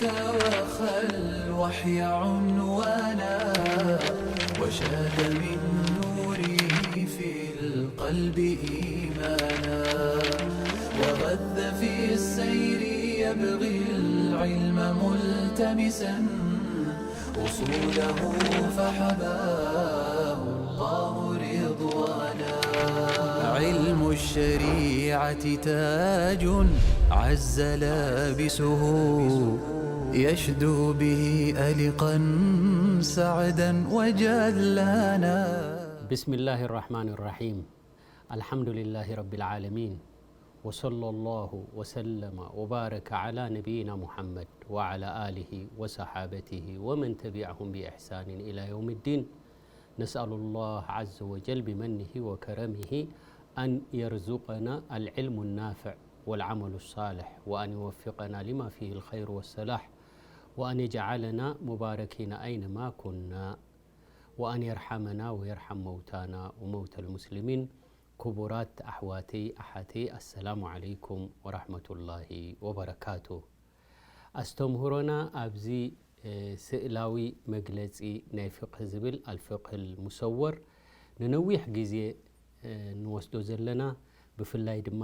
وخى الوحي عنوانا، وشاد من نوره في القلب إيمانا، وغذ في السير يبغي العلم ملتمسا، أصوله فحباه الله رضوانا. علم الشريعة تاج عز لابسه، يشدو به ألقا سعدا وجلانا. بسم الله الرحمن الرحيم. الحمد لله رب العالمين. وصلى الله وسلم وبارك على نبينا محمد وعلى آله وصحابته ومن تبعهم بإحسان إلى يوم الدين. نسأل الله عز وجل بمنه وكرمه أن يرزقنا العلم النافع والعمل الصالح، وأن يوفقنا لما فيه الخير والصلاح، وأن يجعلنا مباركين أينما كنا، وأن يرحمنا ويرحم موتانا وموتى المسلمين. ክቡራት ኣሕዋተይ ኣሓተይ፣ ኣሰላሙ ዓለይኩም ወራሕመቱላሂ ወበረካቱ። ኣስተምህሮና ኣብዚ ስእላዊ መግለጺ ናይ ፍቕህ ዝብል ኣልፍቕህል ሙሰወር ንነዊሕ ግዜ ንወስዶ ዘለና፣ ብፍላይ ድማ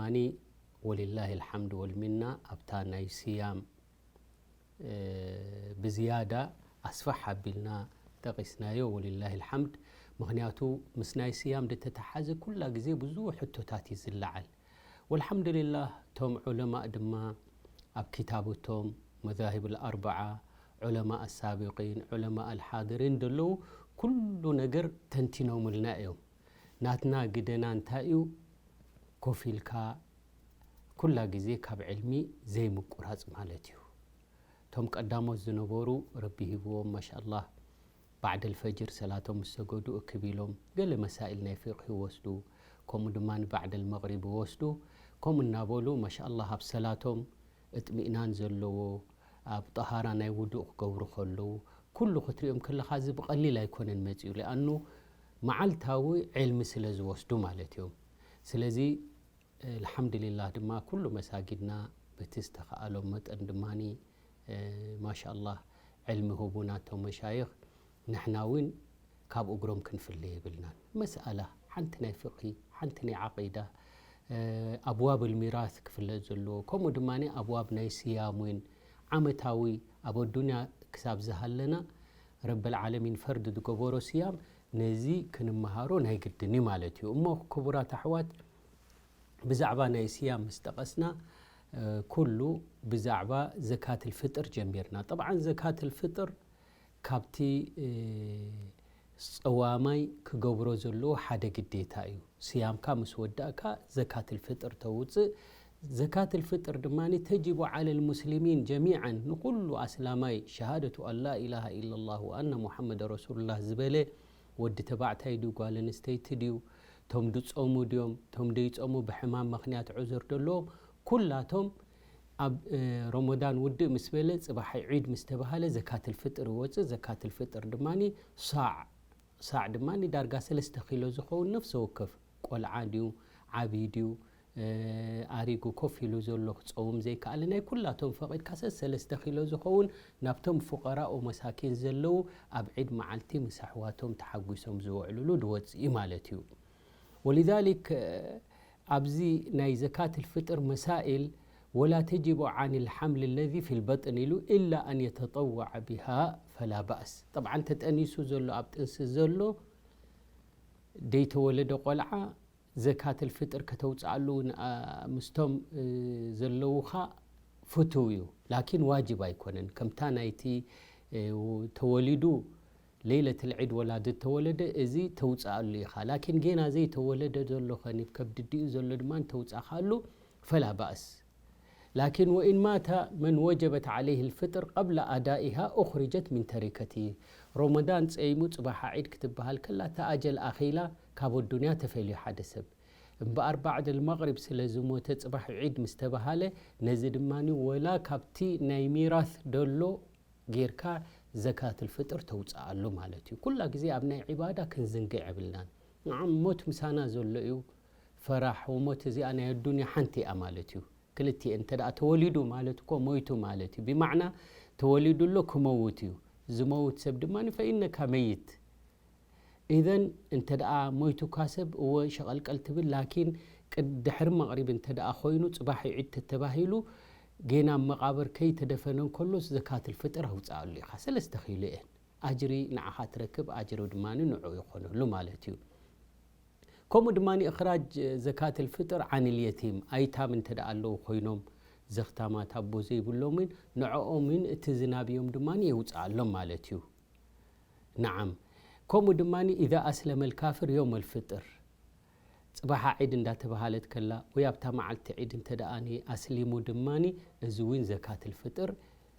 ወሊላሂ ልሓምድ ወልሚና ኣብታ ናይ ስያም ብዝያዳ ኣስፋሕ ኣቢልና ጠቒስናዮ ወሊላሂ ልሓምድ። ምኽንያቱ ምስ ናይ ስያም ዝተተሓዘ ኩላ ግዜ ብዙሕ ሕቶታት እዩ ዝለዓል። ወልሓምድልላህ እቶም ዑለማእ ድማ ኣብ ኪታብቶም መዛሂብ ኣልኣርበዓ፣ ዑለማእ ኣሳቢቂን ዑለማእ ኣልሓድሪን ዘለዉ ኩሉ ነገር ተንቲኖምልና እዮም። ናትና ግደና እንታይ እዩ? ኮፍ ኢልካ ኩላ ግዜ ካብ ዕልሚ ዘይምቁራጽ ማለት እዩ። እቶም ቀዳሞት ዝነበሩ ረቢ ሂብዎም ማሻኣላህ ባዕደል ፈጅር ሰላቶም ምስ ሰገዱ እክብ ኢሎም ገለ መሳኢል ናይ ፍቕህ ይወስዱ፣ ከምኡ ድማ ንባዕደል መቕሪብ ይወስዱ። ከምኡ እናበሉ ማሻኣላህ ኣብ ሰላቶም እጥሚእናን ዘለዎ ኣብ ጠሃራ ናይ ውዱእ ክገብሩ ከለዉ ኩሉ ክትሪኦም ከለኻ እዚ ብቐሊል ኣይኮነን መፂኡ። ሊኣኑ መዓልታዊ ዕልሚ ስለ ዝወስዱ ማለት እዮም። ስለዚ ኣልሓምድሊላህ ድማ ኩሉ መሳጊድና በቲ ዝተኸኣሎም መጠን ድማ ማሻኣላህ ዕልሚ ህቡና እቶም መሻይኽ። ንሕና እውን ካብ እግሮም ክንፍለ የብልናን። መስኣላ ሓንቲ ናይ ፍቕሂ፣ ሓንቲ ናይ ዓቂዳ፣ ኣብዋብ ልሚራስ ክፍለጥ ዘለዎ፣ ከምኡ ድማ ኣብዋብ ናይ ስያም እውን ዓመታዊ ኣብ ኣዱንያ ክሳብ ዝሃለና ረብል ዓለሚን ፈርድ ዝገበሮ ስያም ነዚ ክንመሃሮ ናይ ግድን እዩ ማለት እዩ። እሞ ክቡራት ኣሕዋት ብዛዕባ ናይ ስያም ምስ ጠቐስና ኩሉ ብዛዕባ ዘካት ልፍጥር ጀሚርና። ጠብዓን ዘካት ልፍጥር ካብቲ ጸዋማይ ክገብሮ ዘለዎ ሓደ ግዴታ እዩ። ስያምካ ምስ ወዳእካ ዘካት ልፍጥር ተውፅእ። ዘካት ልፍጥር ድማ ተጅቡ ዓለ ልሙስሊሚን ጀሚዓን፣ ንኩሉ ኣስላማይ ሸሃደቱ ኣን ላ ኢላሃ ኢለላህ ወኣነ ሙሓመድ ረሱሉላህ ዝበለ ወዲ ተባዕታይ ድዩ ጓል ኣንስተይቲ ድዩ፣ ቶም ድጾሙ ድዮም፣ ቶም ደይጾሙ ብሕማም ምኽንያት ዑዝር ደለዎም፣ ኩላቶም ኣብ ረመዳን ውድእ ምስ በለ ጽባሕ ዒድ ምስ ተባሃለ ዘካት ልፍጥር ይወጽእ። ዘካት ልፍጥር ድማ ሳዕ ሳዕ ድማ ዳርጋ ሰለስተ ኪሎ ዝኸውን ነፍሰ ወከፍ ቆልዓ ድዩ ዓብዪ ድዩ ኣሪጉ ኮፍ ኢሉ ዘሎ ክፀውም ዘይከኣለ ናይ ኩላቶም ፈቒድካ ሰለስተ ኪሎ ዝኸውን ናብቶም ፉቀራኡ መሳኪን ዘለዉ ኣብ ዒድ መዓልቲ ምስ ኣሕዋቶም ተሓጒሶም ዝውዕልሉ ዝወፅእ እዩ ማለት እዩ። ወሊዛሊክ ኣብዚ ናይ ዘካት ልፍጥር መሳኢል ወላ ተጅቡ ዓን ልሓምል ለዚ ፊ ልበጥን ኢሉ ኢላ ኣን የተጠወዐ ቢሃ ፈላ ባእስ። ጠብዓን ተጠኒሱ ዘሎ ኣብ ጥንሲ ዘሎ ደይተወለደ ቆልዓ ዘካት ልፍጥር ከተውፅኣሉ ምስቶም ዘለዉኻ ፍትው እዩ። ላኪን ዋጅብ ኣይኮነን። ከምታ ናይቲ ተወሊዱ ለይለት ልዒድ ወላ ዝተወለደ እዚ ተውፅኣሉ ኢኻ። ላኪን ጌና ዘይተወለደ ዘሎ ኸኒ ከብድዲኡ ዘሎ ድማ ተውፃእኻሉ ፈላ ባእስ። ላኪን ወኢን ማተ መን ወጀበት ዓለይህ ልፍጥር ቀብለ ኣዳኢሃ ኡኽሪጀት ሚን ተሪከቲ። ሮመዳን ፀይሙ ፅባሓ ዒድ ክትበሃል ከላ ተኣጀል ኣኺላ ካብ ኣዱንያ ተፈልዩ ሓደ ሰብ። እምበኣር ባዕድ ልመቕሪብ ስለ ዝሞተ ፅባሕ ዒድ ምስ ተባሃለ ነዚ ድማ ወላ ካብቲ ናይ ሚራስ ደሎ ጌርካ ዘካት ልፍጥር ተውፅኣሉ ማለት እዩ። ኩላ ግዜ ኣብ ናይ ዒባዳ ክንዝንግዕ የብልናን። ንዓም ሞት ምሳና ዘሎ እዩ። ፈራሕ ወሞት እዚኣ ናይ ኣዱንያ ሓንቲ እያ ማለት እዩ። ክልቲኤን። እንተ ደኣ ተወሊዱ ማለት እኮ ሞይቱ ማለት እዩ። ብማዕና ተወሊዱ ኣሎ ክመውት እዩ። ዝመውት ሰብ ድማ ፈኢነካ መይት። ኢዘን እንተ ደኣ ሞይቱካ ሰብ እወ ሸቐልቀል ትብል፣ ላኪን ቅድ-፣ ድሕሪ መቕሪብ እንተ ደኣ ኮይኑ ጽባሕ ዒድ ተተባሂሉ ጌና ኣብ መቓብር ከይተደፈነ እንከሎስ ዘካትል ፍጥር ኣውጽኣሉ ኢኻ። ሰለስተ ኪሎ እየን። ኣጅሪ ንዓኻ ትረክብ፣ ኣጅሪ ድማ ንዕኡ ይኾነሉ ማለት እዩ። ከምኡ ድማ እኽራጅ ዘካትል ፍጥር ዓንል የቲም፣ ኣይታም እንተ ደኣ ኣለዉ ኮይኖም፣ ዘኽታማት ኣቦ ዘይብሎምን ንዕኦምን እቲ ዝናብዮም ድማ የውጽኣሎም ማለት እዩ። ነዓም። ከምኡ ድማ ኢዛ ኣስለመ ልካፍር የውመ ልፍጥር፣ ጽባሓ ዒድ እንዳተባሃለት ከላ ወይ ኣብታ መዓልቲ ዒድ እንተ ደኣ ኣስሊሙ ድማ እዚ እውን ዘካትል ፍጥር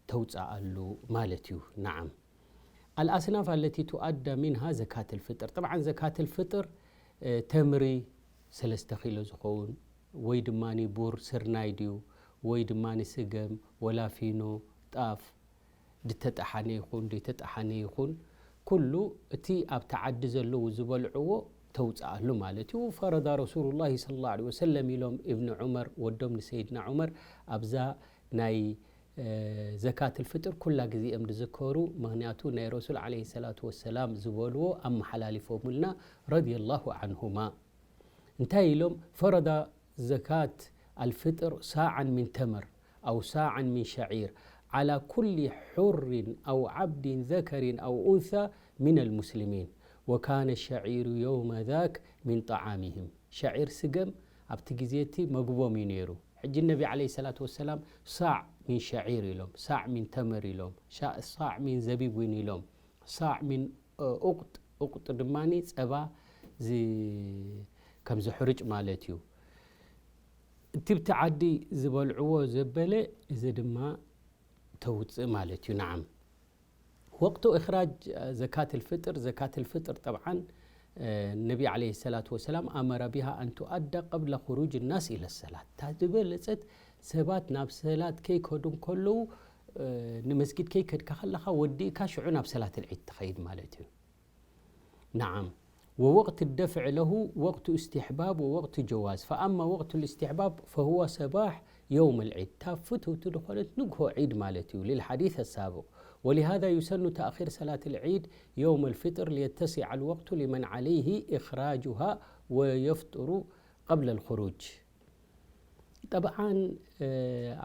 ተውጽኣሉ ማለት እዩ። ነዓም። ኣልኣስናፍ ኣለቲ ቱኣዳ ሚንሃ ዘካት ልፍጥር። ጠብዓን ዘካት ልፍጥር፣ እ፣ ተምሪ ሰለስተ ኪሎ ዝኸውን ወይ ድማ ቡር ስርናይ ድዩ ወይ ድማ ስገም ወላ ፊኖ ጣፍ ድተጠሓነ ይኹን ደይተጠሓነ ይኹን ኩሉ እቲ ኣብቲ ዓዲ ዘለዉ ዝበልዕዎ ተውፅኣሉ ማለት እዩ። ፈረዳ ረሱሉላሂ ሰለላሁ ዐለይሂ ወሰለም ኢሎም እብኒ ዑመር ወዶም ንሰይድና ዑመር ኣብዛ ናይ፣ እ፣ ዘካት ልፍጥር ኩላ ግዜ እዮም ዝዝከሩ። ምኽንያቱ ናይ ረሱል ዐለይሂ ሰላቱ ወሰላም ዝበልዎ ኣመሓላሊፎምልና ረዲየላሁ ዐንሁማ። እንታይ ኢሎም? ፈረዳ ዘካት ኣልፍጥር ሳዓን ሚን ተምር ኣው ሳዓን ሚን ሸዒር ዓላ ኩሊ ሑሪን ኣው ዓብዲን ዘከሪን ኣው ኡንሳ ሚነል ሙስሊሚን ወካነ ሸዒሩ የውመ ዛክ ሚን ጠዓሚሂም። ሸዒር ስገም ኣብቲ ግዜ እቲ መግቦም እዩ ነይሩ። ሕጂ ነቢ ዐለይሂ ሰላቱ ወሰላም ሳዕ ሚን ሸዒር ኢሎም፣ ሳዕ ሚን ተምር ኢሎም፣ ሻ-፣ ሳዕ ሚን ዘቢብ እውን ኢሎም። ሳዕ ሚን፣ እ፣ ኡቕጥ፣ ኡቕጥ ድማ ጸባ ዝ-፣ ከም ዝሕርጭ ማለት እዩ። እቲ ብቲ ዓዲ ዝበልዕዎ ዘበለ እዚ ድማ ተውፅእ ማለት እዩ። ነዓም። ወቅቱ እኽራጅ ዘካት ልፍጥር፣ ዘካት ልፍጥር ጠብዓን፣ እ፣ ነቢ ዐለይሂ ሰላቱ ወሰላም ኣመረ ቢሃ ኣን ቱኣዳ ቀብለ ኹሩጅ ናስ ኢለ ሰላት። እታ ዝበለጸት ሰባት ናብ ሰላት ከይከዱ እንከለዉ፣ እ፣ ንመስጊድ ከይከድካ ከለኻ ወዲእካ ሽዑ ናብ ሰላት ልዒድ ትኸይድ ማለት እዩ። ነዓም። ወወቅት ደፍዕ ለሁ ወቅቱ እስትሕባብ ወወቅቱ ጀዋዝ። ፈኣማ ወቅቱ ልእስትሕባብ ፈሁወ ሰባሕ የውም ልዒድ። እታ ፍትውቲ ዝኾነት ንግሆ ዒድ ማለት እዩ። ልልሓዲስ ኣሳብቕ። ወሊሃዛ ዩሰኑ ተእኺር ሰላት ልዒድ የውም ልፍጥር ሊየተሲዕ ልወቅቱ ሊመን ዓለይሂ ኢኽራጁሃ ወየፍጥሩ ቀብለ ልኹሩጅ። ጠብዓን፣ እ፣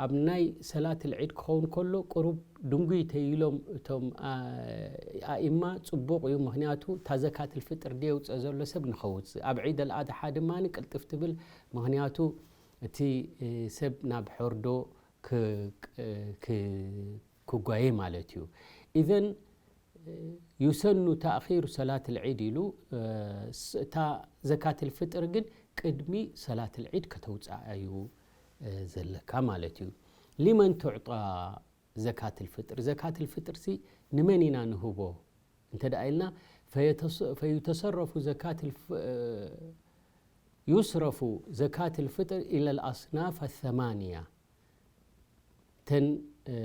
ኣብ ናይ ሰላት ልዒድ ክኸውን ከሎ ቅሩብ ድንጉይ ተይሎም እቶም፣ አ-፣ ኣኢማ ጽቡቕ እዩ። ምኽንያቱ እታ ዘካት ልፍጥር ደየውፅእ ዘሎ ሰብ ንኸውፅእ። ኣብ ዒድ ኣልኣድሓ ድማ ቅልጥፍ ትብል። ምኽንያቱ እቲ፣ እ፣ ሰብ ናብ ሕርዶ ክ-፣ ክ-፣ ክ-፣ ክጓየ ማለት እዩ። ኢዘን ዩሰኑ ተእኺሩ ሰላት ልዒድ ኢሉ፣ እ፣ ስ-፣ እታ ዘካት ልፍጥር ግን ቅድሚ ሰላት ልዒድ ከተውፅኣ እዩ፣ እ፣ ዘለካ ማለት እዩ። ሊመን ቱዕጣ ዘካት ልፍጥር፣ ዘካት ልፍጥር ሲ ንመን ኢና ንህቦ እንተ ደኣ ኢልና፣ ፈየተስ-፣ ፈዩተሰረፉ ዘካት ልፍ-፣ እ፣ ዩስረፉ ዘካት ልፍጥር ኢለ ልኣስናፍ ኣሰማንያ። ተን፣ እ፣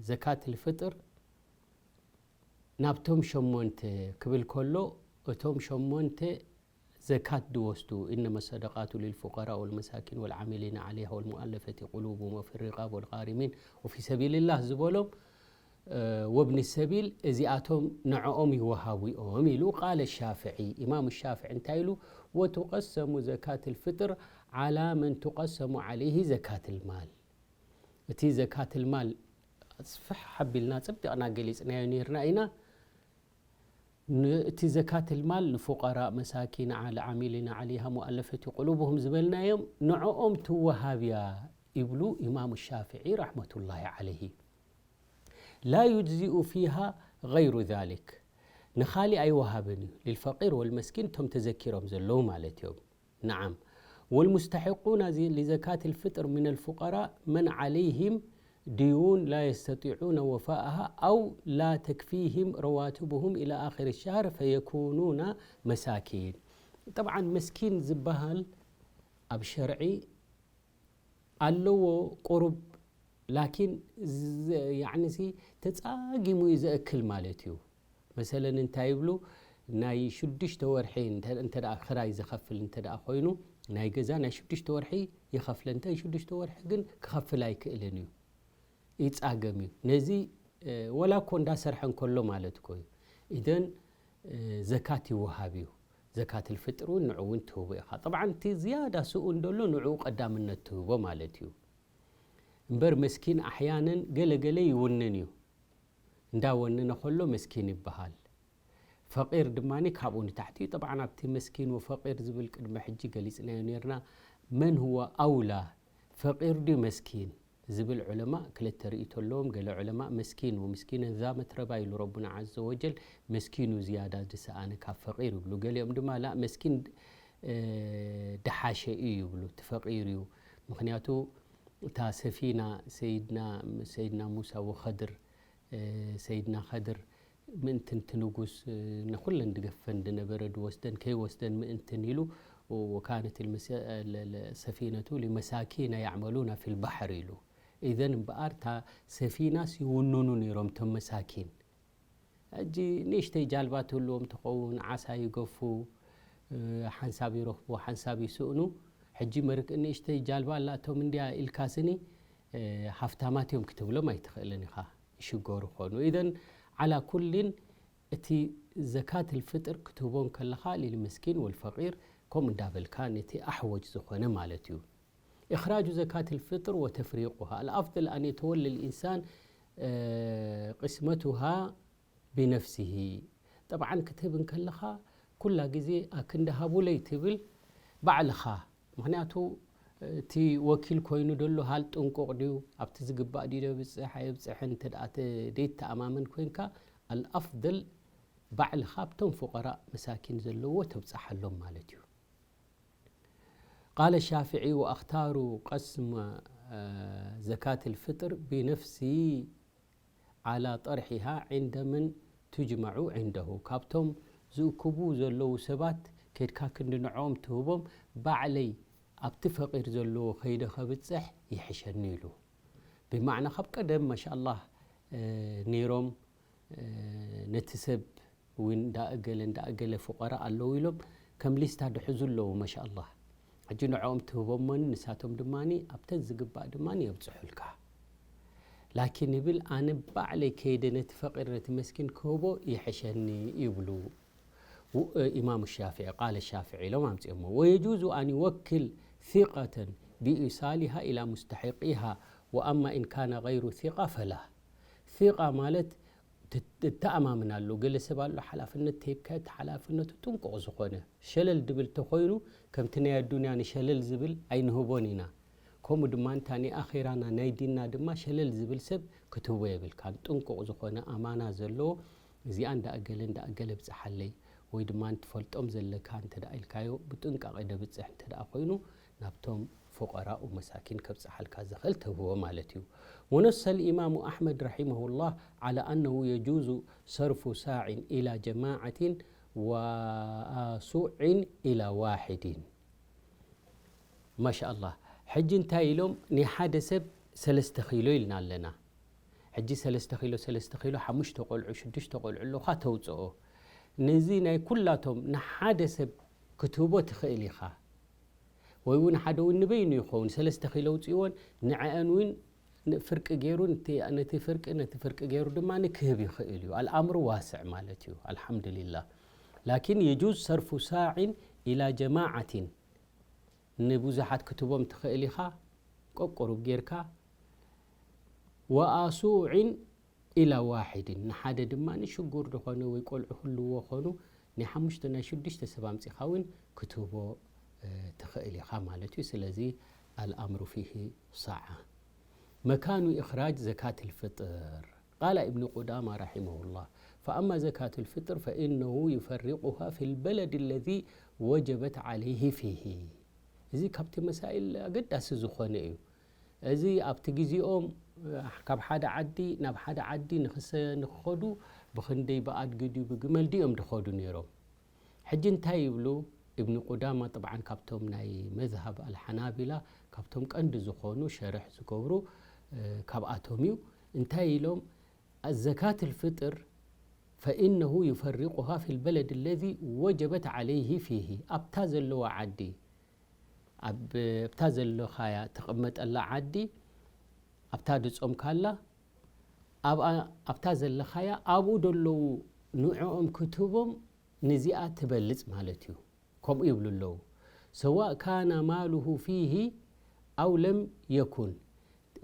ዘካት ልፍጥር ናብቶም ሸሞንተ ክብል ከሎ፣ እቶም ሸሞንተ ዘካት ዝወስዱ፣ ኢነመ ሰደቃቱ ሊልፉቀራእ ወልመሳኪን ወልዓሚሊነ ዓለይሃ ወልሙኣለፈቲ ቁሉቡሁም ወፊ ሪቃብ ወልጋሪሚን ወፊ ሰቢልላህ ዝበሎም፣ እ፣ ወብኒ ሰቢል እዚኣቶም ንዕኦም ይወሃቡ እዮም ኢሉ። ቃለ ሻፍዒ፣ ኢማም ሻፍዒ እንታይ ኢሉ? ወቱቀሰሙ ዘካት ልፍጥር ዓላ መን ቱቀሰሙ ዓለይሂ ዘካት ልማል። እቲ ዘካት ልማል ኣስፍሕ ሓቢልና ጸቢቕና ገሊጽናዮ ነይርና ኢና። ን-፣ እቲ ዘካት ልማል ንፉቀራእ፣ መሳኪን፣ ዓል-፣ ዓሚሊነ ዓለይሃ፣ ሙኣለፈቲ ቁሉብሁም ዝበልናዮም ንዕኦም ትወሃብ እያ ይብሉ ኢማም ሻፍዒ ረሕመቱላሂ ዓለይሂ። ላ ዩጅዚኡ ፊሃ ገይሩ ዛሊክ፣ ንኻሊእ ኣይወሃብን እዩ። ሊልፈቂር ወልመስኪን እቶም ተዘኪሮም ዘለዉ ማለት እዮም። ነዓም። ወልሙስተሒቁና ዚ-፣ ሊዘካት ልፍጥር ሚነል ፉቀራእ መን ዓለይሂም ድዩን ላ የስተጢዑነ ወፋእሃ ኣው ላ ተክፊሂም ረዋትብሁም ኢላ ኣኺር ሻህር ፈየኩኑና መሳኪን። ጠብዓን መስኪን ዝበሃል ኣብ ሸርዒ ኣለዎ ቁሩብ፣ ላኪን ዘ-፣ ያዕኒ ሲ ተጻጊሙ እዩ ዘእክል ማለት እዩ። መሰለን እንታይ ይብሉ? ናይ ሽዱሽተ ወርሒ እንተ፣ እንተ ደኣ ክራይ ዝኸፍል እንተ ደኣ ኮይኑ፣ ናይ ገዛ ናይ ሽዱሽተ ወርሒ ይኸፍለ፣ እንተ ሽዱሽተ ወርሒ ግን ክኸፍል ኣይክእልን እዩ፣ ይጻገም እዩ። ነዚ፣ እ፣ ወላ እኮ እንዳሰርሐ እንከሎ ማለት እኮ እዩ። ኢዘን፣ እ፣ ዘካት ይወሃብ እዩ። ዘካት ልፍጥር እውን ንዑ እውን ትህቦ ኢኻ። ጠብዓን እቲ ዝያዳ ስኡን ደሎ ንዑ ቀዳምነት ትህቦ ማለት እዩ። እምበር መስኪን ኣሕያነን ገለ ገለ ይውንን እዩ። እንዳወነነ ከሎ መስኪን ይበሃል። ፈቂር ድማ ካብኡ ንታሕቲ እዩ። ጠብዓን ኣብቲ መስኪን ወፈቂር ዝብል ቅድሚ ሕጂ ገሊጽናዮ ነርና። መን ሁወ ኣውላ፣ ፈቂር ድዩ መስኪን ዝብል ዑለማ ክልተ ርእይቶ ኣለዎም። ገለ ዑለማ መስኪን ወምስኪን ዛ መትረባ ኢሉ ረቡና ዓዘ ወጀል መስኪን እዩ ዝያዳ ዝሰኣነ ካብ ፈቂር ይብሉ። ገሊኦም ድማ ላ መስኪን፣ እ፣ ደሓሸ እዩ ይብሉ፣ እቲ ፈቂር እዩ። ምኽንያቱ እታ ሰፊና ሰይድና፣ ሰይድና ሙሳ ወኸድር፣ እ፣ ሰይድና ኸድር ምእንትን እቲ ንጉስ፣ እ፣ ንኹለን ድገፈን ድነበረ ድወስደን ከይወስደን ምእንትን ኢሉ፣ ወካነት ልመሰ-፣ ለ-፣ ለ-፣ ሰፊነቱ ሊመሳኪነ ያዕመሉና ፊል ባሕር ኢሉ። ኢዘን እምበኣር እታ ሰፊናስ ይውንኑ ነይሮም እቶም መሳኪን። ሕጂ ንእሽተይ ጃልባ ትህልዎም ትኸውን፣ ዓሳ ይገፉ፣ እ፣ ሓንሳብ ይረኽቡ፣ ሓንሳብ ይስእኑ። ሕጂ መርክ-፣ ንእሽተይ ጃልባ ኣላቶም እንድያ ኢልካ ስኒ፣ እ፣ ሃፍታማት እዮም ክትብሎም ኣይትኽእልን ኢኻ፣ ይሽገሩ ኾኑ። ኢዘን ዓላ ኩሊን እቲ ዘካት ልፍጥር ክትህቦ እንከለኻ ሊልምስኪን ወልፈቂር ከምኡ እንዳበልካ ነቲ ኣሕወጅ ዝኾነ ማለት እዩ። إخراج زكاة الفطر وتفريقها. الأفضل أن يتولى الإنسان، እ፣ قسمتها بنفسه. ጠብዓን ክትህብ እንከለኻ ኩላ ግዜ ኣክንዲ ሃቡለይ ትብል ባዕልኻ። ምኽንያቱ እቲ ወኪል ኮይኑ ደሎ ሃል ጥንቁቕ ድዩ፣ ኣብቲ ዝግባእ ድዩ ደብጽሕ ኣየብጽሕን እንተ ደኣ ተ-፣ ደይተኣማመን ኮይንካ፣ ኣልኣፍደል ባዕልኻ ኣብቶም ፉቀራእ መሳኪን ዘለዎ ተብጽሓሎም ማለት እዩ። قال الشافعي: وأختار قسم، እ፣ زكاة الفطر بنفسي على طرحها عند من تجمع عنده. ካብቶም ዝእክቡ ዘለዉ ሰባት ከድካ ክንዲ ንዕኦም ትህቦም፣ ባዕለይ ኣብቲ ፈቂር ዘለዎ ከይደ ከብጽሕ ይሕሸኒ ኢሉ። ብማዕና ካብ ቀደም ማሻኣላህ፣ እ፣ ነይሮም፣ እ፣ ነቲ ሰብ እውን እንዳእገለ እንዳእገለ ፉቀራ ኣለዉ ኢሎም ከም ሊስታ ድሕዙ ኣለዉ። ማሻኣላህ ሕጂ ንዕኦም ትህቦሞን ንሳቶም ድማ ኣብተን ዝግባእ ድማ የብጽሑልካ። ላኪን ይብል ኣነ ባዕለይ ከይደ ነቲ ፈቂር ነቲ መስኪን ክህቦ ይሕሸኒ ይብሉ። ው-፣ ኢማሙ ሻፍዒ፣ ቃለ ሻፍዒ ኢሎም ኣምጺኦሞ። ويجوز أن يوكل ثقة بإيصالها إلى مستحقيها، وأما إن كان غير ثقة فلا. ثقة ማለት ት-፣ ትተኣማምን ኣሎ። ገለ ሰብ ኣሎ ሓላፍነት ተሂብካ እቲ ሓላፍነቱ ጥንቁቕ ዝኾነ ሸለል ድብል ተኾይኑ ከምቲ ናይ ኣዱንያ ንሸለል ዝብል ኣይንህቦን ኢና። ከምኡ ድማ እንታ ናይ ኣኼራና ናይ ዲንና ድማ ሸለል ዝብል ሰብ ክትህቦ የብልካን። ጥንቁቕ ዝኾነ ኣማና ዘለዎ እዚኣ እንዳእገለ እንዳእገለ ብጽሓለይ ወይ ድማ ትፈልጦም ዘለካ እንተ ደኣ ኢልካዮ ብጥንቃቄ ደብጽሕ እንተ ደኣ ኮይኑ ናብቶም ፉቀራኡ መሳኪን ከብጽሓልካ ዝኽእል ተህብዎ ማለት እዩ። ونص الإمام أحمد رحمه الله على أنه يجوز صرف صاع إلى جماعة وآصع إلى واحد. ማሻኣላህ። ሕጂ እንታይ ኢሎም? ናይ ሓደ ሰብ ሰለስተ ኪሎ ኢልና ኣለና። ሕጂ ሰለስተ ኪሎ፣ ሰለስተ ኪሎ፣ ሓሙሽተ ቆልዑ፣ ሽዱሽተ ቆልዑ ኣለኻ ተውፅኦ። ነዚ ናይ ኩላቶም ንሓደ ሰብ ክትህቦ ትኽእል ኢኻ። ወይ እውን ሓደ እውን ንበይኑ ይኸውን፣ ሰለስተ ኪሎ ውፅእዎን ንዕአን እውን ን-፣ ፍርቂ ገይሩ፣ ነቲ፣ ነቲ ፍርቂ፣ ነቲ ፍርቂ ገይሩ ድማ ክህብ ይኽእል እዩ። ኣልኣምሩ ዋስዕ ማለት እዩ። ኣልሓምዱሊላህ። ላኪን የጁዝ ሰርፉ ሳዕን ኢላ ጀማዓትን፣ ንብዙሓት ክትቦም ትኽእል ኢኻ፣ ቆቁሩብ ጌርካ። ወኣሱዕን ኢላ ዋሒድን፣ ንሓደ ድማ ንሽጉር ዝኾነ ወይ ቆልዑ ህልዎ ኾኑ፣ ናይ ሓሙሽተ ናይ ሽዱሽተ ሰብ ኣምጺኻ እውን ክትህቦ፣ እ፣ ትኽእል ኢኻ ማለት እዩ። ስለዚ ኣልኣምሩ ፊሂ ሳዓ። መካኑ ኢኽራጅ ዘካት ልፍጥር። ቃለ እብኒ ቁዳማ ረሒመሁላህ፣ ፈኣማ ዘካት ልፍጥር ፈኢነሁ ዩፈሪቁሃ ፊ ልበለድ ለዚ ወጀበት ዓለይሂ ፊሂ። እዚ ካብቲ መሳኢል ኣገዳሲ ዝኾነ እዩ። እዚ ኣብቲ ግዜኦም፣ እ፣ ካብ ሓደ ዓዲ ናብ ሓደ ዓዲ ንኽሰ-፣ ንኽኸዱ ብኽንደይ ብኣድጊ ድዩ ብግመል ድዮም ድኸዱ ነይሮም? ሕጂ እንታይ ይብሉ? እብኒ ቁዳማ ጥብዓን ካብቶም ናይ መዝሃብ ኣልሓናቢላ ካብቶም ቀንዲ ዝኾኑ ሸርሕ ዝገብሩ፣ እ፣ ካብኣቶም እዩ። እንታይ ኢሎም? ዘካት ልፍጥር ፈኢነሁ ዩፈሪቁሃ ፊ ልበለድ ለዚ ወጀበት ዓለይሂ ፊሂ፣ ኣብታ ዘለዋ ዓዲ ኣብ ኣብታ ዘለኻያ ትቕመጠላ ዓዲ ኣብታ ድጾምካላ ኣብኣ ኣብታ ዘለኻያ ኣብኡ ደለዉ ንዕኦም ክትህቦም ንዚኣ ትበልጽ ማለት እዩ። ከምኡ ይብሉ ኣለዉ። ሰዋእ ካነ ማሉሁ ፊሂ ኣው ለም የኩን።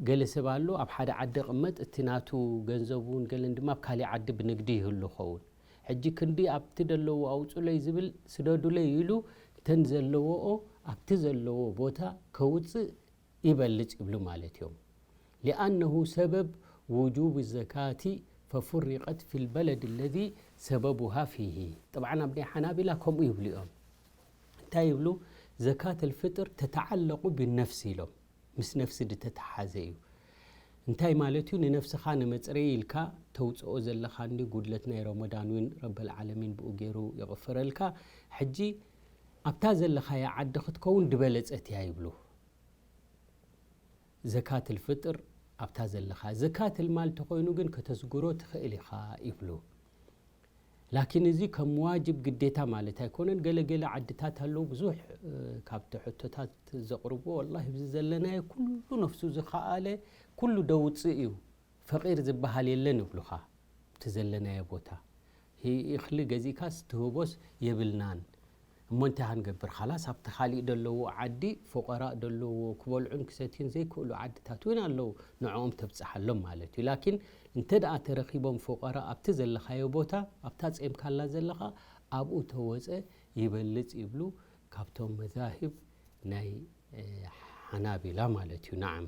ገለ ሰብ ኣሎ ኣብ ሓደ ዓዲ ይቕመጥ፣ እቲ ናቱ ገንዘብ እውን ገለን ድማ ኣብ ካሊእ ዓዲ ብንግዲ ይህሉ ይኸውን። ሕጂ ክንዲ ኣብቲ ደለዎ ኣውጹለይ ዝብል ስደዱለይ ኢሉ እተን ዘለዎኦ ኣብቲ ዘለዎ ቦታ ከውጽእ ይበልጽ ይብሉ ማለት እዮም። ሊኣነሁ ሰበብ ውጁብ ዘካቲ ፈፉሪቀት ፊ ልበለድ ለዚ ሰበቡሃ ፊሂ። ጥብዓን ኣብ ናይ ሓናቢላ ከምኡ ይብሉ እዮም። እንታይ ይብሉ? ዘካት ልፍጥር ተተዓለቁ ብነፍሲ ኢሎም፣ ምስ ነፍሲ ዝተተሓዘ እዩ። እንታይ ማለት እዩ? ንነፍስኻ ንመፅረይ ኢልካ ተውፅኦ ዘለኻ እንዲ ጉድለት ናይ ረመዳን እውን ረበል ዓለሚን ብኡ ገይሩ ይቕፍረልካ። ሕጂ ኣብታ ዘለኻያ ዓዲ ክትከውን ድበለፀት እያ ይብሉ። ዘካት ልፍጥር ኣብታ ዘለኻ፣ ዘካት ልማል ተኾይኑ ግን ከተስግሮ ትኽእል ኢኻ ይብሉ። ላኪን እዚ ከም ዋጅብ ግዴታ ማለት ኣይኮነን። ገለ ገለ ዓድታት ኣለዉ ብዙሕ እ፣ ካብቲ ሕቶታት ዘቕርብዎ፣ ወላሂ እዚ ዘለናዮ ኩሉ ነፍሱ ዝኸኣለ ኩሉ ደውፅእ እዩ፣ ፈቂር ዝበሃል የለን ይብሉኻ። እቲ ዘለናዮ ቦታ ሂ- እኽሊ ገዚእካስ ትህቦስ የብልናን። እሞ እንታይ ክንገብር? ኻላስ ኣብቲ ካሊእ ደለዎ ዓዲ ፉቀራእ ደለዎ ክበልዑን ክሰትዩን ዘይክእሉ ዓድታት እውን ኣለዉ፣ ንዕኦም ተብፅሓሎም ማለት እዩ። ላኪን እንተ ደኣ ተረኺቦም ፉቀራእ ኣብቲ ዘለኻዮ ቦታ፣ ኣብታ ጼምካላ ዘለኻ ኣብኡ ተወፀ ይበልፅ ይብሉ ካብቶም መዛሂብ ናይ እ፣ ሓናቢላ ማለት እዩ። ናዓም።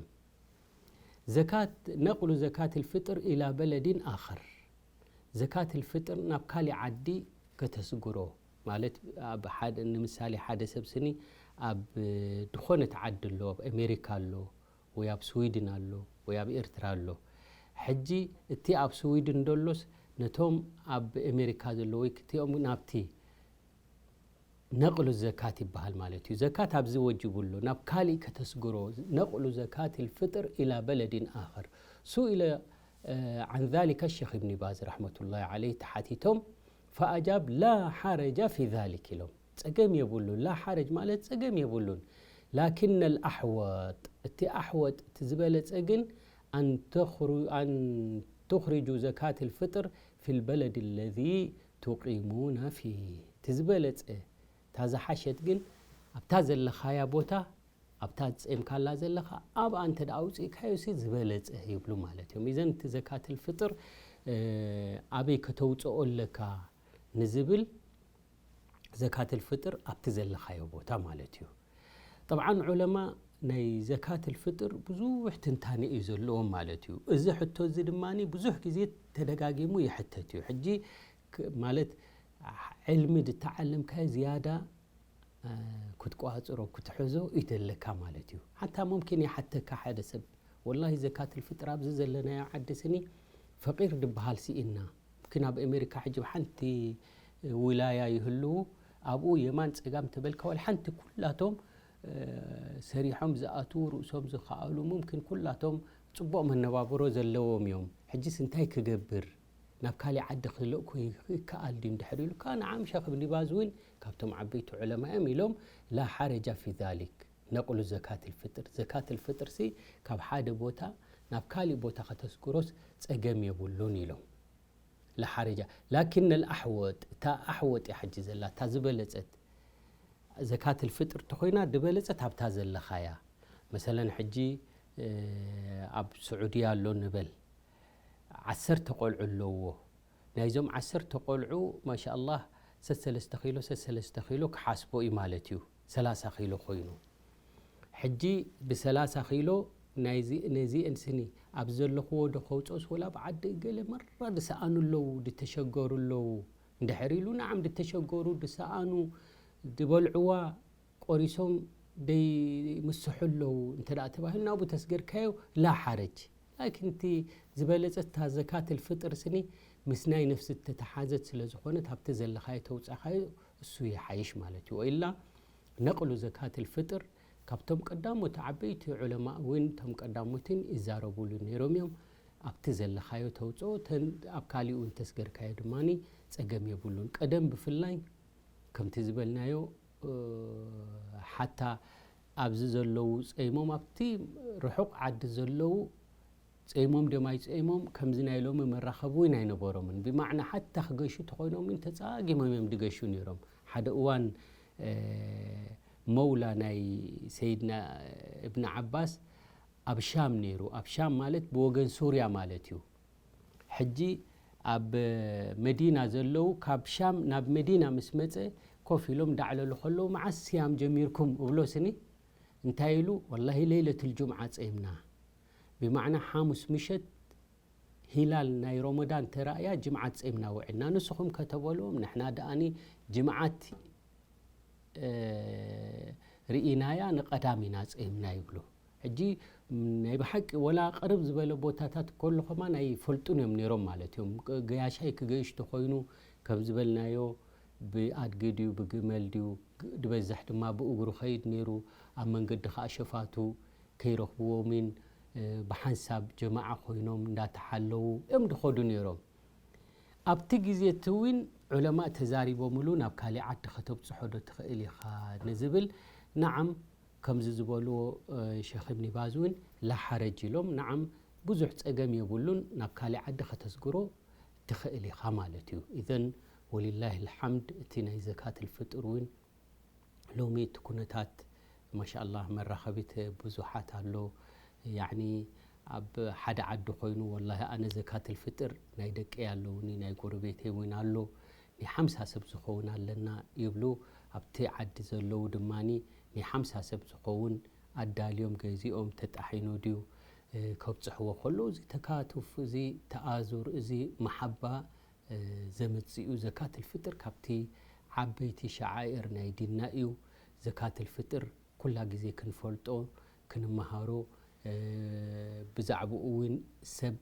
ዘካት ነቕሉ ዘካት ልፍጥር ኢላ በለዲን ኣኸር፣ ዘካት ልፍጥር ናብ ካሊእ ዓዲ ከተስግሮ ማለት ኣብ ሓደ ንምሳሌ ሓደ ሰብ ስኒ ኣብ ድኾነት ዓዲ ኣሎ፣ ኣብ ኣሜሪካ ኣሎ ወይ ኣብ ስዊድን ኣሎ ወይ ኣብ ኤርትራ ኣሎ። ሕጂ እቲ ኣብ ስዊድን ደሎስ ነቶም ኣብ ኣሜሪካ ዘሎ ወይ ክቲኦም ናብቲ ነቕሉ ዘካት ይበሃል ማለት እዩ። ዘካት ኣብዚ ወጅቡ ኣሎ፣ ናብ ካሊእ ከተስግሮ። ነቕሉ ዘካት ልፍጥር ኢላ በለዲን ኣኸር ሱኢለ عن ذلك ሸኽ እብኒ ባዝ ረሕመቱላሂ ዓለይህ ተሓቲቶም ፈኣጃብ ላ ሓረጃ ፊ ዛሊክ ኢሎም። ጸገም የብሉን። ላ ሓረጅ ማለት ጸገም የብሉን። ላኪን ኣልኣሕወጥ፣ እቲ ኣሕወጥ እቲ ዝበለጸ ግን ኣን ተኽሩ- ኣን ቱኽሪጁ ዘካት ልፍጥር ፊ ልበለድ ለዚ ቱቂሙና ፊህ። እቲ ዝበለጸ እታ ዝሓሸት ግን ኣብታ ዘለኻያ ቦታ ኣብታ ጸምካላ ዘለኻ ኣብኣ እንተ ደኣ ኣውጺእካዮ ሲ ዝበለጸ ይብሉ ማለት እዮም። ኢዘን እቲ ዘካት ልፍጥር እ፣ ኣበይ ከተውጽኦ ኣለካ ንዝብል ዘካት ልፍጥር ኣብቲ ዘለኻዮ ቦታ ማለት እዩ። ጠብዓን ዑለማ ናይ ዘካት ልፍጥር ብዙሕ ትንታነ እዩ ዘለዎም ማለት እዩ። እዚ ሕቶ እዚ ድማ ብዙሕ ግዜ ተደጋጊሙ ይሕተት እዩ። ሕጂ ክ- ማለት ዕልሚ ድተዓለምካዮ ዝያዳ እ፣ ክትቋጽሮ ክትሕዞ ይደለካ ማለት እዩ። ሓታ ሙምኪን ይሓተካ ሓደ ሰብ ወላሂ ዘካት ልፍጥር ኣብዚ ዘለናዮ ዓዲ ስኒ ፈቂር ድበሃል ስኢና። ምክን ኣብ ኣሜሪካ ሕጂ ሓንቲ ውላያ ይህልዉ ኣብኡ የማን ጸጋም ተበልካ ወላ ሓንቲ ኩላቶም እ፣ ሰሪሖም ዝኣትዉ ርእሶም ዝኸኣሉ ሙምኪን ኩላቶም ጽቡቕ መነባብሮ ዘለዎም እዮም። ሕጂስ እንታይ ክገብር? ናብ ካሊእ ዓዲ ክልእኮ ይከኣል ድዩ እንድሕር ኢሉካ፣ ንዓም ሸኽ እብኒ ባዝ እውን ካብቶም ዓበይቲ ዑለማ እዮም ኢሎም፣ ላ ሓረጃ ፊ ዛሊክ፣ ነቕሉ ዘካት ልፍጥር። ዘካት ልፍጥር ሲ ካብ ሓደ ቦታ ናብ ካሊእ ቦታ ከተስግሮስ ጸገም የብሉን ኢሎም። ላ ሓረጃ። ላኪን ኣልኣሕወጥ፣ እታ ኣሕወጥ እያ ሕጂ ዘላ፣ እታ ዝበለጸት። ዘካት ልፍጥር ተኾይና ዝበለጸት ኣብታ ዘለኻያ። መሰለን ሕጂ እ፣ ኣብ ስዑድያ ኣሎ ንበል። ዓሰርተ ቆልዑ ኣለውዎ። ናይዞም ዓሰርተ ቆልዑ ማሻኣላህ ሰሰለስተ ኪሎ ሰሰለስተ ኪሎ ክሓስቦ እዩ ማለት እዩ። ሰላሳ ኪሎ ኮይኑ። ሕጂ ብሰላሳ ኪሎ ናይዚ ነዚአን ስኒ ኣብ ዘለኽዎ ዶ ከውፅኦስ ወላ ኣብ ዓዲ ገለ መራ ድሰኣኑ ኣለዉ ድተሸገሩ ኣለዉ እንድሕር ኢሉ ንዓም ድተሸገሩ ድሰኣኑ ድበልዕዋ ቆሪሶም ደይምስሑ ኣለዉ እንተ ደኣ ተባሂሉ ናብኡ ተስገርካዮ ላ ሓረጅ። ላኪን እቲ ዝበለጸት እታ ዘካት ልፍጥር ስኒ ምስ ናይ ነፍሲ እተተሓዘት ስለ ዝኾነት ኣብቲ ዘለኻዮ ተውጻኻዮ እሱ ይሓይሽ ማለት እዩ። ወኢላ ነቕሉ ዘካት ልፍጥር ካብቶም ቀዳሞት ዓበይቲ ዑለማ እውን እቶም ቀዳሞትን ይዛረቡሉ ነይሮም እዮም። ኣብቲ ዘለኻዮ ተውፅኦ ተን ኣብ ካሊኡ እንተስገርካዮ ድማ ጸገም የብሉን። ቀደም ብፍላይ ከምቲ ዝበልናዮ ሓታ ኣብዚ ዘለዉ ጸይሞም ኣብቲ ርሑቕ ዓዲ ዘለዉ ጸይሞም ደም ኣይጸይሞም ከምዚ ናይ ሎሚ መራኸቢ እውን ኣይነበሮምን። ብማዕና ሓታ ክገሹ ተኾይኖም እውን ተጻጊሞም እዮም ድገሹ ነይሮም። ሓደ እዋን መውላ ናይ ሰይድና እብን ዓባስ ኣብ ሻም ነይሩ። ኣብ ሻም ማለት ብወገን ሱርያ ማለት እዩ። ሕጂ ኣብ መዲና ዘለዉ ካብ ሻም ናብ መዲና ምስ መጸ ኮፍ ኢሎም ዳዕለሉ ከለዉ፣ "መዓስ ስያም ጀሚርኩም?" እብሎ ስኒ እንታይ ኢሉ፣ "ወላሂ ለይለቱል ጁምዓ ጸይምና፣ ብማዕና ሓሙስ ምሸት ሂላል ናይ ሮመዳን ተራእያ ጅምዓት ጸይምና ውዕልና፣ ንስኹም?" ከተበልዎም፣ "ንሕና ደኣኒ ጅምዓት ርኢናያ ንቐዳም ኢና ጸይምና" ይብሉ። ሕጂ ናይ ብሓቂ ወላ ቅርብ ዝበለ ቦታታት ከሎ ከማን ኣይፈልጡን እዮም ነይሮም ማለት እዮም። ገያሻይ ክገይሽ ተኾይኑ ከም ዝበልናዮ ብኣድጊ ድዩ ብግመል ድዩ፣ ዝበዝሕ ድማ ብእግሩ ኸይድ ነይሩ። ኣብ መንገዲ ኸዓ ሸፋቱ ከይረኽብዎምን ብሓንሳብ ጀማዓ ኮይኖም እንዳተሓለዉ እዮም ድኸዱ ነይሮም። ኣብቲ ግዜ እቲ እውን ዑለማእ ተዛሪቦምሉ ናብ ካሊእ ዓዲ ከተብፅሖ ዶ ትኽእል ኢኻ ንዝብል፣ ነዓም ከምዚ ዝበልዎ ሸኽ እብኒ ባዝ እውን ላሓረጅ ኢሎም፣ ነዓም ብዙሕ ጸገም የብሉን፣ ናብ ካሊእ ዓዲ ከተስግሮ ትኽእል ኢኻ ማለት እዩ። ኢዘን ወሊላሂ ልሓምድ እቲ ናይ ዘካት ልፍጥር እውን ሎሚ እቲ ኩነታት ማሻኣላህ መራኸቢት ብዙሓት ኣሎ። ያዕኒ ኣብ ሓደ ዓዲ ኮይኑ ወላሂ ኣነ ዘካትል ፍጥር ናይ ደቀይ ኣለውኒ፣ ናይ ጎረቤተይ እውን ኣሎ። ናይ ሓምሳ ሰብ ዝኸውን ኣለና ይብሉ። ኣብቲ ዓዲ ዘለዉ ድማ ናይ ሓምሳ ሰብ ዝኸውን ኣዳልዮም ገዚኦም ተጣሒኑ ድዩ ከብፅሕዎ ከሎ፣ እዚ ተካቱፍ፣ እዚ ተኣዙር፣ እዚ መሓባ ዘመጽእ እዩ። ዘካትል ፍጥር ካብቲ ዓበይቲ ሸዓኢር ናይ ዲንና እዩ። ዘካትል ፍጥር ኩላ ግዜ ክንፈልጦ፣ ክንመሃሮ፣ ብዛዕባኡ እውን ሰብ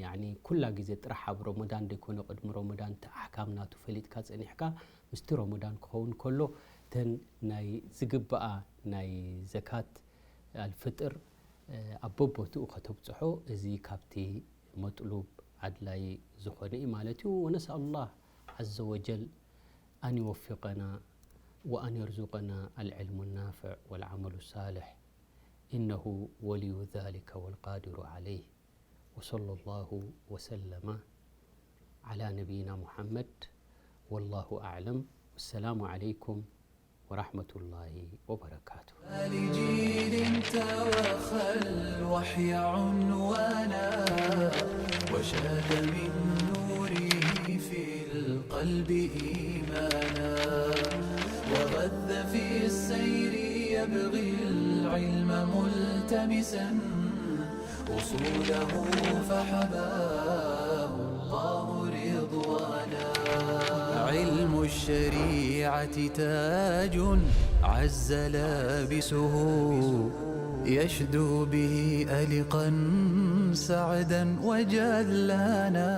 ያኒ ኩላ ግዜ ጥራሕ ኣብ ረመዳን ደይኮነ ቅድሚ ረመዳን እቲ ኣሕካም ናቱ ፈሊጥካ ጸኒሕካ፣ ምስቲ ረመዳን ክኸውን ከሎ እተን ናይ ዝግብኣ ናይ ዘካት ኣልፍጥር ኣብ በቦትኡ ከተብጽሖ፣ እዚ ካብቲ መጥሉብ ኣድላይ ዝኾነ እዩ ማለት እዩ። ونسأل الله عز وجل أن يوفقنا وأن يرزقنا العلم النافع والعمل الصالح، إنه ولي ذلك والقادر عليه. وصلى الله وسلم على نبينا محمد، والله أعلم. والسلام عليكم ورحمة الله وبركاته. لجيل توخى الوحي عنوانا، وشاد من نوره في القلب إيمانا، وغذ في السير يبغي العلم ملتمسا، أصوله فحباه الله رضوانا. علم الشريعة تاج عز لابسه، يشدو به ألقا سعدا وجلانا.